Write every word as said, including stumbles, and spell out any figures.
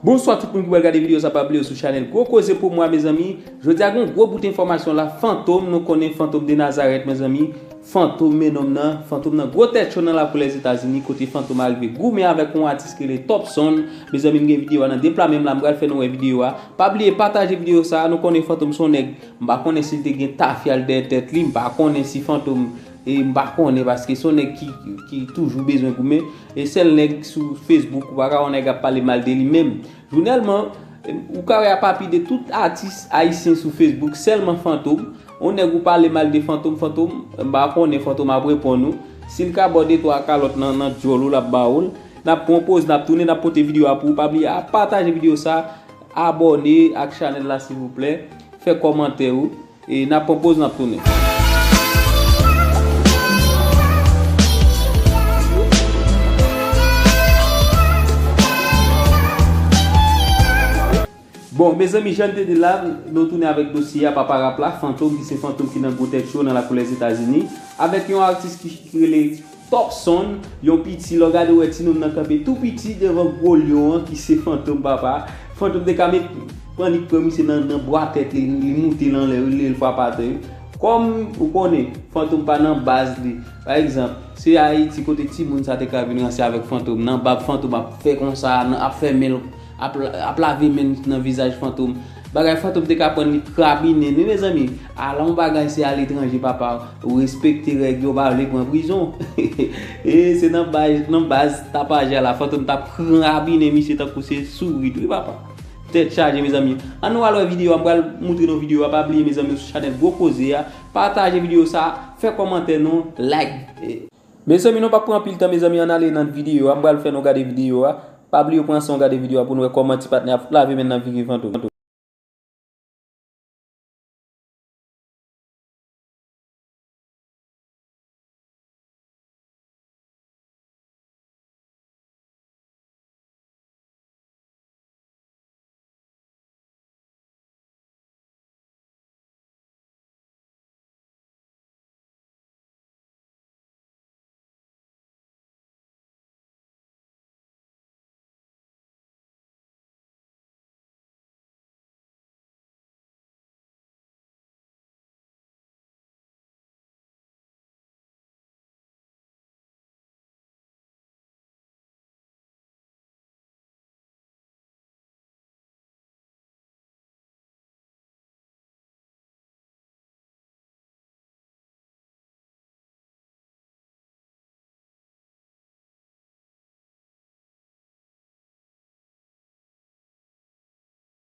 Bonswa tout moun ki pral gade videyo sa, pa bliye sou chanèl Gwo Koze pou mwa, mezanmi. Jodi a gen yon gwo bout enfòmasyon la, Fantom, nou konnen Fantom de Nazareth, mezanmi. Fantom men nonm nan, Fantom nan gwo tèt cho nan lakou Lèzetazini, kote Fantom arive goumen avèk yon atis ki rele Top Son. Mezanmi, m gen videyo a nan de pla men m la, m pral fè nou wè videyo a. Pa bliye pataje videyo sa, nou konnen Fantom se yon nèg, m pa konnen si l te gen tafya l dèyè tèt li, m pa konnen si Fantom, e m pa konnen paske se yon nèg ki, ki toujou bezwen goumen. E sèl nèg sou Facebook, ou pa ka wè yon nèg ap pale mal de li menm. Jounèlman, ou ka wè a pa pi de tout atis ayisyen sou Facebook, sèlman Fantom. Yon nèg ou pale mal de Fantom, Fantom, m pa konnen Fantom ap reponn ou. Si l ka ba w de twa kalòt nan, nan djòl ou, l ap ba ou l. N ap pran yon poz, n ap tounen, n ap pote videyo a pou ou. Pa bliye a pataje videyo sa, abòne ak chanèl la silvouplè, fè kòmantè ou, e n ap pran poz, n ap tounen. Bon, mezanmi, jan n te di la, nou tounen avèk dosye a, papa rap la, Fantom, ki se Fantom ki nan gwo tèt cho nan lakou Lèzetazini, avèk yon atis ki, ki rele Top Son, yon piti, lè w gade w wè ti nonm nan kanpe tou piti devan gwo lyon an ki se Fantom, papa. Fantom te ka met pannik pran misye nan, nan bwa tèt li, li moute l anlè, li leve l frape atè. Kòm ou konnen, Fantom pa nan baz li. Pa egzanp, se Ayiti kote timoun sa te ka vin ranse avèk Fantom, nan bab Fantom ap fè konsa, nan, ap fè men l, ap, ap lave men l nan vizaj Fantom. Bagay Fantom te ka pran li krabinen, wi, mezanmi. Ala yon bagay se aletranje, papa. Ou respekte règ yo, pa vle pran prizon. E se nan baz, nan baz tapajè la, Fantom t ap krabinen misye tankou se sourit, wi, papa. Tèt chaje, mezanmi. Ann nou al wè videyo a, m pral moutre nou videyo a. Pa bliye, mezanmi, sou chanèl Gwo Koze a. Pataje videyo sa, fè kòmantè nou, like. Mezanmi, nou p ap pran anpil tan, mezanmi, ann ale nan videyo a. M pral fè nou gade videyo a. Pa bliye pran san w gade videyo a pou nou wè kòman ti patnè ap lave men nan figi Fantom.